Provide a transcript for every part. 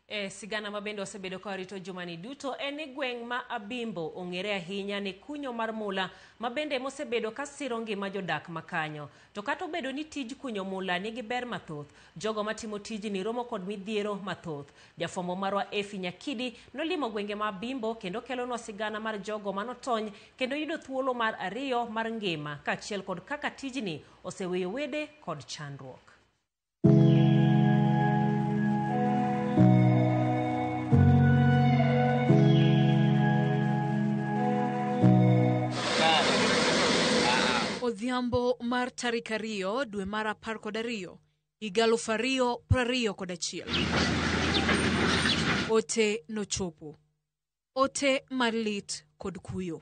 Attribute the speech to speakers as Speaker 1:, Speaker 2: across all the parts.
Speaker 1: E sigana ma bende osebedo ka warito jumani duto en ni gweng' ma Abimbo ong'ere ahinya ne kunyo mar mula ma bende mosebedo ka siro ngima jodak makanyo. To kata obedo ni tij kunyo mula nigi ber mathoth, jogo matimo tijni romo kod midhiero mathoth. Jafwambo marwa Effie Nyakidi nolimo gwenge ma Abimbo kendo kelonwa sigana mar jogo manotony kendo yudo thuolo mar ariyo mar ngima kaachiel kod kaka tijni oseweyo wede kod chandruok.
Speaker 2: Odhiambo mar tarik 2 dwe mar 12 higa 2021. Ote nochopo. Ote mar lit kod kuyo.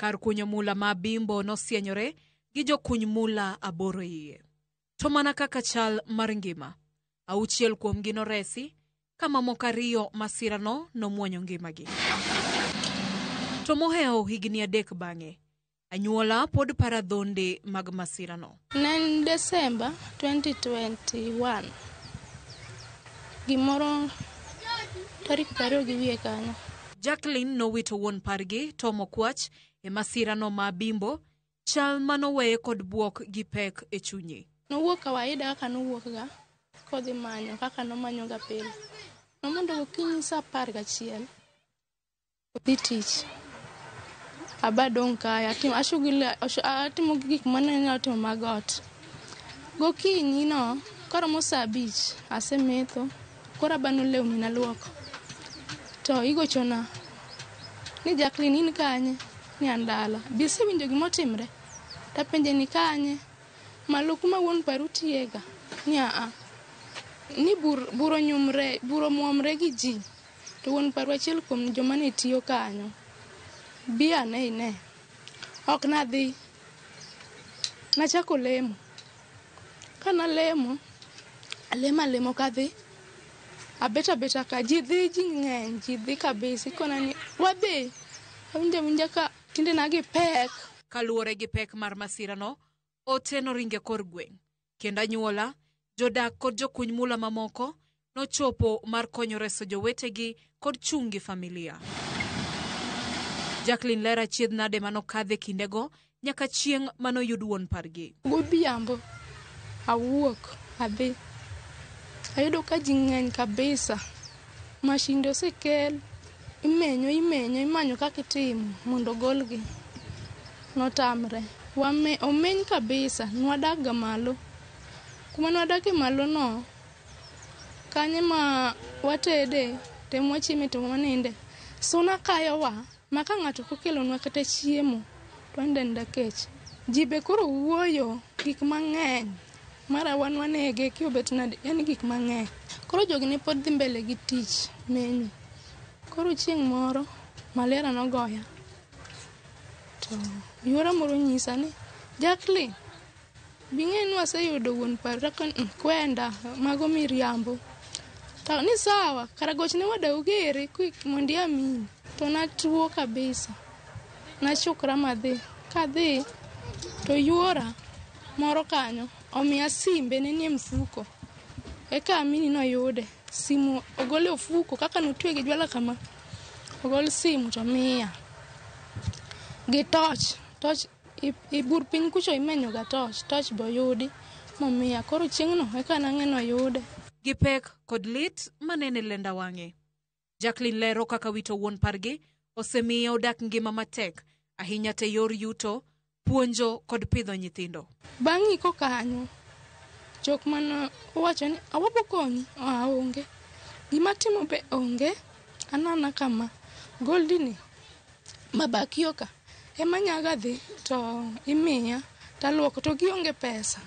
Speaker 2: Kar kunyo mula ma Abimbo nosienyore gi jokuny mula 8 iye. To mana kaka chal mar ngima, 6 kuomgi noresi, ka mamoko 2 masirano nomuonyo ngimagi. To mohewo higni 3 bang'e, anyuola pod para dhonde mag masirano.
Speaker 3: Ne en Desemba 2021. Gimoro tarik 20 kanyo.
Speaker 2: Jacqueline nowito wuon pargi Tom Okwach e masirano ma Abimbo, chal manoweye kod buok gi pek e chunye.
Speaker 3: Nowuok kawaida kaka nowuok ga, kodhi manyo kaka nomanyo ga pile. Nomondo gokinyi saa 11 odhi tich. Aba dong' kae, atimo gik mane anyalo timo mag ot. Gokinyi no, koromo saa 5, asemetho, koro abano lewni naluoko. To igochona ni Jacqueline in kanye? Ni an dala. Bi isewinjo gimotimre? Tapenje ni kanye? Malo kuma wuon paru tiyega. Ni aa. Ni bur onyumre, bur omuomre gi ji. To wuon paru achiel kuom joma ne tiyo kanyo. Bi ane ine. Ok nadhi. Nachako lemo. Ka nalemo, alemo alemo kadhi. Abet abeta ka ji dhi, ji ng'eny, ji dhi kabisa. Ikona ni wadhi. Awinjo awinja ka tiendena gi pek.
Speaker 2: Kaluwore gi pek mar masirano, ote noringe kor gweng'. Kendo anyuola, jodak kod jokuny mula mamoko nochopo mar konyo reso jowetegi kod chung' gi familia. Jacqueline lera achiedh nade manokadhe kindego nyaka chieng' manoyud wuon pargi.
Speaker 3: Godhiambo awuok adhi. Ayudo ka ji ng'eny kabisa. Mashinde osekel, imenyo, imenyo, imanyo kaka itimo mondo ogolgi. Notamre. Omeny kabisa, nwadak ga malo. Kuma nwadake malo no, kanye ma watede, to ema wachieme to waninde. Suna kayowa, ma ka ng'ato ok okelonwa kata chiemo, to wanindo aninda kech. Ji be koro wuoyo gik mang'eny. Mara wan wanege, ki obet nade, yani gik mang'eny. Koro jogi ne pod dhi mbele gi tich menyo. Koro chieng' moro, malaria nogoya. To yuora moro nyisa ni, Jacqueline, bing'e ni waseyudo wuon par, to kwenda, mago miriambo. To ni sawa, kara gochne wadau gere quick mondo iamini. To natuo kabisa. Nachukra madhi. Kadhi, to yuora moro kanyo omiya simbe ne nie mfuko. Eka amini noyude. Simu ogole ofuko kaka notwe gi jwala kama. Ogol simu to miya. Gi torch. Torch i bur piny kucho imenyo ga torch. Torch be oyudi momiya. Koro chieng'no eka nang'e noyude.
Speaker 2: Gi pek kod lit manene lenda wang'e. Jacqueline lero kaka wito wuon pargi osemiye odak ngima matek ahinya te yor yuto, puonjo kod pidho nyithindo.
Speaker 3: Bang' iko kanyo, jok mane owacho ni awabo konyi, aonge. Gima timo be onge, anana kama. Goldi ni, mabakio ka, ema nyaga dhi to imiya, taluoko to gionge pesa.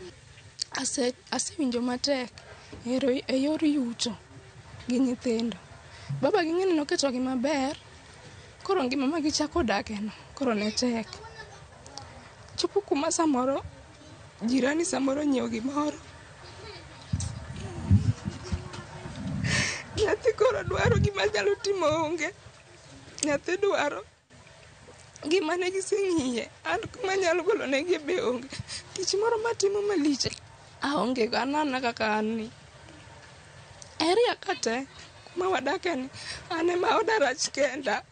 Speaker 3: Asewinjo matek e yor yuto gi nyithindo. Baba gi ng'eni noketogi maber, koro ngima ma gichako dakeno, koro ne tek. Chopo kuma samoro jirani samoro nyiewo gimoro. Nyathi koro dwaro gima nyalo timo onge. Nyathi dwaro gima ne giseng'iye, an kuma nyalo golo negi be onge. Tich moro matimo malich aonge go, anana kaka an ni. Area ka te, ma wadakeni, an ema oda rach kenda.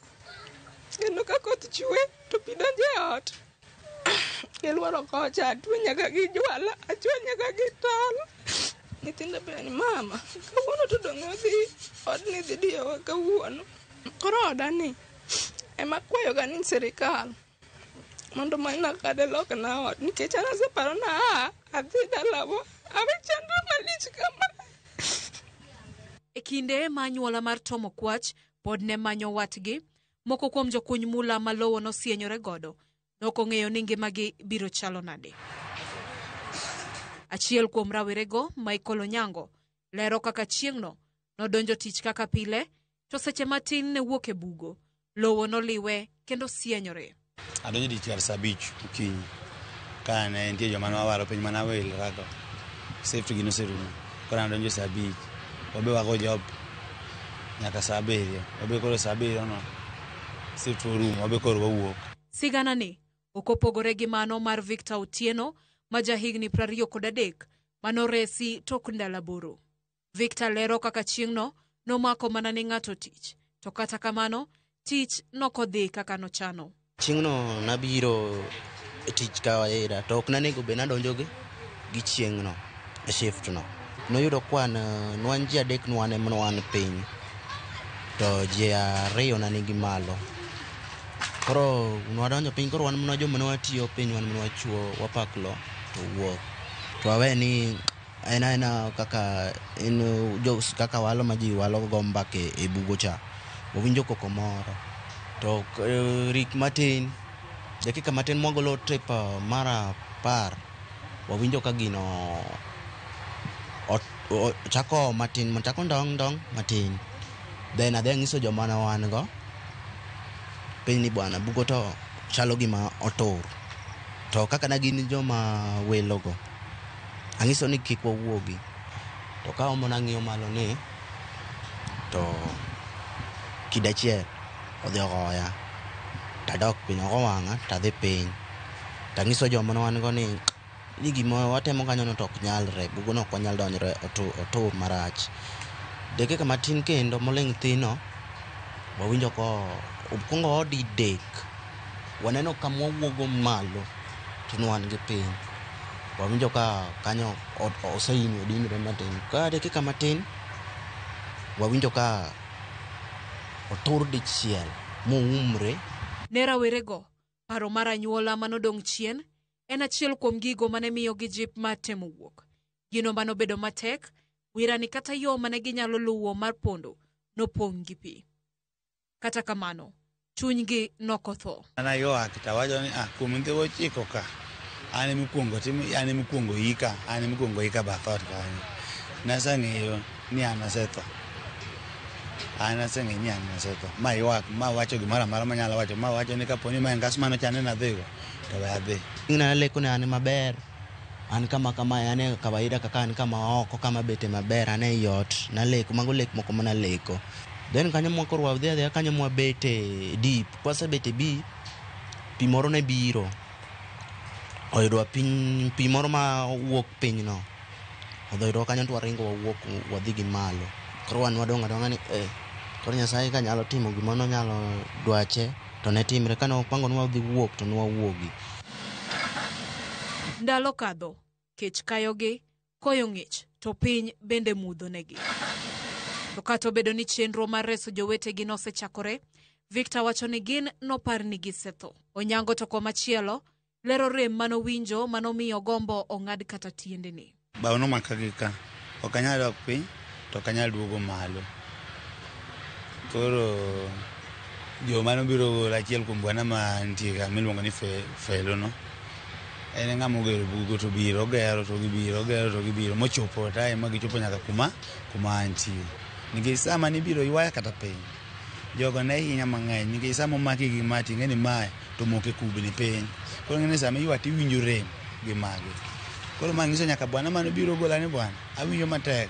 Speaker 3: Kendo ka koth chwe to pi donjo e ot. Giluoro kocha, atwe nyaka gi jwala, atwe nyaka gi tol. Nyithindo be ni mama, kawuono to dong' odhi, odni dhi diyowa kawuono. Koro odani ema akwayoga ni sirikal mondo omanyna kade lokna ot nikech an aseparo na aa adhi dalawa awe chandruok malich kama.
Speaker 2: E kinde ma anyuola mar Tom Okwach pod ne manyo watgi, moko kuom jokuny mula ma lowo nosienyore godo nokong'eyo ni ngimagi biro chalo nade. Achiel kuom rawerego, Michael Onyango, lero kaka chieng'no nodonjo tich kaka pile, to seche matin ne wuok e bugo, lowo noliwe kendo sienyore.
Speaker 4: Adonjo tich kar saa abich okinyi ka ne nitie joma ne wawaro piny mane awilrago safety gi noserumo koro adonjo saa abich wabe wago job nyaka saa abiriyo wabe koro saa abiriyo no safety orumo wabe koro wawuok.
Speaker 2: Sigana ni ok opogore gi mano mar Victor Otieno ma jahigni 23 manoresi tok ndalo 8. Victor lero kaka chieng'no nomako mana ni ng'ato tich, to kata kamano tich nokodhi kaka nochano.
Speaker 5: Chieng'no nabiro e tich kawaida to ok nanego bed nadonjo gi chieng'no e shift no. Noyudo kwan nwan ji adek nwan ema nwan piny to ji ariyo ne nigi malo. Koro nwadonjo piny koro wan mana joma ne watiyo piny wan mana wachuo wapak lo to wuok. To awe ni en aena kaka en kaka walo ma ji walo go mbaka e bugo cha. Wawinjo koko moro. To rik matin, dakika matin mwagolo trip mar 10, wawinjo ka gino chako matin, chako ndong ndong matin. Then adhi ang'iso joma ne wan go, piny ni bwana bugo to chalo gima otur. To kaka ne gin joma welo go, ang'iso ni kik wawuogi. To ka omo nang'iyo malo ni, to kidachiel odhi ogoya, tadok piny, ogo wang'a, tadhi piny. Tang'iso joma ne wan go ni gima watemo kanyo no to ok nyalre, bugono ok wanyal donjore, otur marach. Dakika matin kendo moling' thi no, wawinjo ko okwongo odidek, waneno kama wawuogo malo to ne wan gi piny. Wawinjo ka kanyo oseimo odinore matin. Ka dakika matin, wawinjo ka otur dichiel moumre.
Speaker 2: Ne rawerego, paro mar anyuola manodong' chien en achiel kuom gigo mane miyogi jip mar temo wuok. Gino manobedo matek, wirani kata yo mane ginyalo luwo mar pondo nopong' gi pi. Kata kamano, chunygi nokotho.
Speaker 4: An aywak to awacho ni kuom nyithiwa 9 ka, an ema tim, an ema ikuongo ika, an ema ikuongo ika bath ot kanyo. Naseng'eyo ni an asetho. An aseng'eyo ni an asetho. Ma ywak, ma wacho gimoro amora manyalo wacho, ma wacho ni kapo ni ma en gas mane ochane nadhigo, to we adhi.
Speaker 5: Naleko ni an maber, an kama kama, an e kawaida kaka an kama oko kama bete maber, an ei ot, naleko, mago lek moko manaleko. Then kanyo mwa koro wadhi adhiya kanyo mwabete deep, kwasebete deep, pi moro ne biro. Oyudwa piny, pi moro ma wuok piny no. Odhi oyudwa kanyo to waringo wawuok wadhi gi malo. Koro wan wadong' adong'a ni koro Nyasaye ka nyalo timo gima nonyalo dwache to ne timre. Kane opango ni wadhi wuok to ne wawuogi.
Speaker 2: Ndalo kadho, kech kayogi, koyo ng'ich, to piny bende mudho negi. To kata obedo ni chenro mar reso jowetegi nosechakore, Victor wacho ni gin nopar ni gisetho. Onyango to komachielo, lero rem manowinjo manomiyo gombo ong'ad kata tiendene.
Speaker 4: Bao nomaka gi ka, ok anyal dok piny to ok anyal duogo malo. Koro joma nobiro gola achiel kuom bwana mantie ka miluongo ni Felo no, en ng'ama ogero bugo to biro, ogero to gibiro, ogero to gibiro, mochopo time ma gichopo nyaka kuma antie. Nikech sama nibiro ywaya kata piny, jogo ne hinya mang'eny nikech sama omaki gi ma ting'e ni mae to moke kubni piny. Koro ing'e ni sama iywa tiwinjo rem gi magi. Koro ma ng'iso nyaka bwana manobiro gola ni bwana, awinjo matek.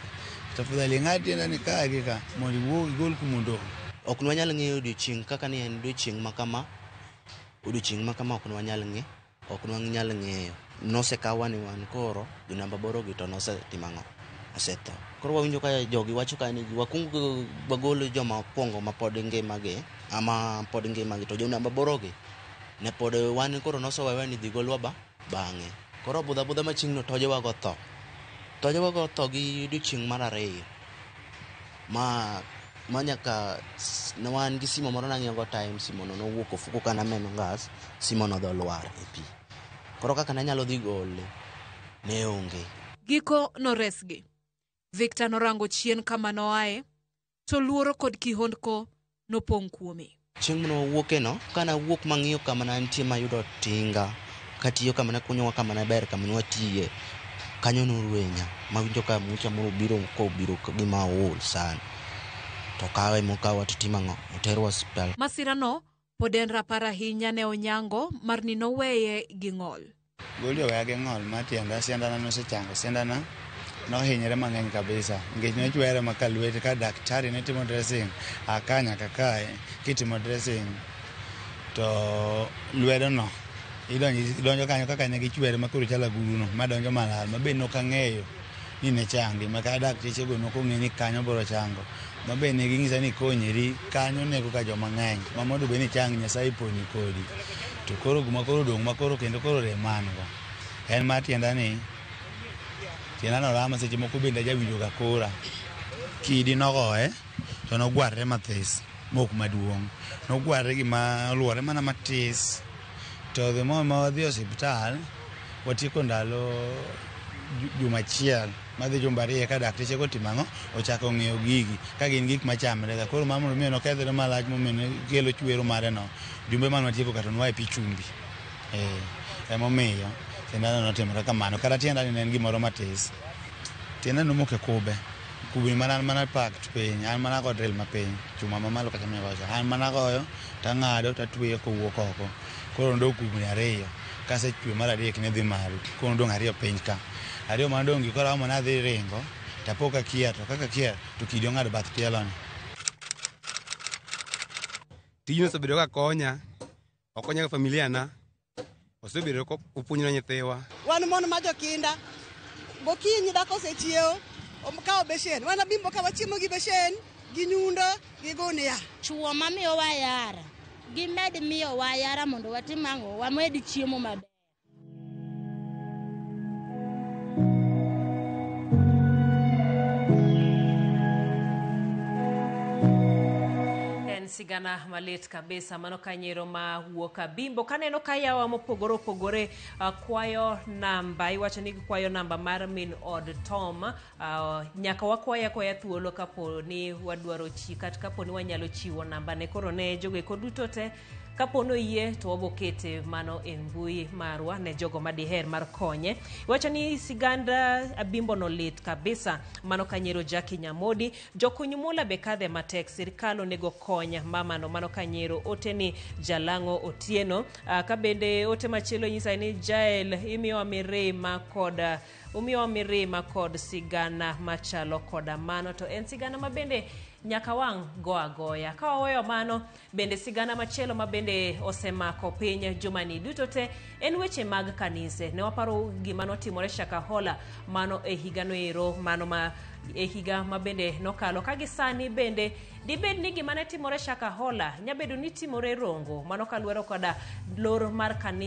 Speaker 4: Tafadhali ng'ad tienda ni ka gi ka mondo iwuog igol kumodong'.
Speaker 5: Ok nwanyal ng'eyo odiochieng' kaka ni en odiochieng' ma kama, odiochieng' ma kama ok nwanyal ng'e, ok nwanyal ng'eyo. Nosekawa ni wan koro jo namba 8 gi to nosetimo ang'o? Osetho. Koro wawinjo ka jogi wacho ka ni wakuong wagol joma okwongo ma pod ngimagi, ama pod ngimagi to jo namba aboro gi ne pod wan koro nosewewa ni dhi golwa ba bang'e. Koro budho abudha ma chieng'no tojewa go tho. Tojewa go tho gi odiochieng' mar ariyo. Ma nyaka ne wan gi simo moro nang'iyo go time, simo no nowuok ofuko ka nameno ngas, simo no dho lwar e pi. Koro kaka nanyalo dhi gole ne onge.
Speaker 2: Giko noresgi. Victor norango chien kama noaye, to luoro kod kihondko nopong' kuome.
Speaker 5: Chieng' mane wawuoke no, kana wuok mang'iyo kama ne antie mayudo tinga, katiyo kama ne kunyowa kama ne ber kama ne watiye, kanyo norwenya, mawinjo ka mucha moro biro kobiro gima ool sana. To kawe mokawa to timo ang'o? Oterwa osiptal.
Speaker 2: Masirano pod en rapar ahinya ne Onyango mar ni noweye gi ng'ol.
Speaker 4: Goli oweya gi ng'ol ma tienda, siandana nosechango, siandana nohinyre mang'eny kabisa nikech nochwere ma ka lwete ka daktari ne timo dressing aka nyaka kae kitimo dressing to lwedo no idonjo kanyo kaka ne gichwere ma koro chalo agulu no madonjo malal ma be nok ang'eyo ni ne changi ma kata dakteche go nok ong'e ni kanyo biro chango ma be ne ging'isa ni konyri kanyo nego ka joma ng'eny ma mondo bed ni chang Nyasaye poni kodi. To koro gima koro odong' ma koro kendo koro rem an go en mar tienda ni tienda no rama seche moko bende ajawinjo ga kora. Kidi nogoye to nogwarre mathis mok maduong'. Nogwarre gima oluore mana matis. To the more ma wadhi e osiptal watieko ndalo juma achiel madhi jumbe ariyo ka dakteche go otimo ang'o ochako ng'iyo gigi ka gin gik machamre ga. Koro mano momiyo nokethre malach momiyo kelo chwero mare no. Jumbe mane watieko ka to nwa e pi chumbi. Emomiyo tienda notimore kamano. Kata tienda ni ne en gimoro matis. Tienda nomoko e kube. Kubni mana an mana packed piny, an mana go drill mapiny, chuma mamalo kacha migoyo. An mana goyo tang'ado tatweyo kowuok oko. Koro nodong' kubni ariyo. Kasechwe mar adek ne dhi malo. Koro nodong' ariyo piny ka. Ariyo manodong' gi koro aomo nadhi ringo tapo ka kier to kaka kier to kidi ong'ado bath tielo ni.
Speaker 6: Tijno osebedo ka konya, okonya gi familia na, osebedo ko opuonjo nyithiwa.
Speaker 7: Wan mon ma jokinda, gokinyi dhako osechiewo, okawo beshen. Wan Abimbo ka wachiemo gi beshen, gi nyundo, gi gunia.
Speaker 8: Chuo mamiyowa ayara, gimed miyowa ayara mondo watim ang'o, wamed chiemo maber.
Speaker 1: En sigana malit kabisa mano kanyero ma wuok Abimbo. Kaneno ka yawa mopogore opogore kwayo namba, iwacho ni gikwayo namba mar min od Tom. Nyaka wakwaya kwaya thuolo kapo ni wadwaro chi kata kapo ni wanyalo chiwo namba ne. Koro ne jogo eko duto te kapo ni oyie to wabokete mano e mbui marwa ne jogo madiher mar konye. Iwacho ni siganda Abimbo no lit kabisa mano kanyero Jackie Nyamodi. Jokuny mula be kadhe matek, sirikal onego kony mamano mano kanyero ote ni Jalang'o Otieno. Ka bende ote machielo nyisa ni Jael imiyowa mirima kod umiyowa mirima kod sigana machalo koda mano, to en sigana ma bende nyaka wang' go agoya. Ka waweyo mano, bende sigana machielo ma bende osemako piny jumani duto te en weche mag kanise. Ne waparo gima notimore Shakahola mano e higano ero, mano ma e higa ma bende nokalo. Ka gi sani bende dibed ni gima ne timore Shakahola nyabedo ni timore Rongo, mano kaluwore koda lor mar kanisa.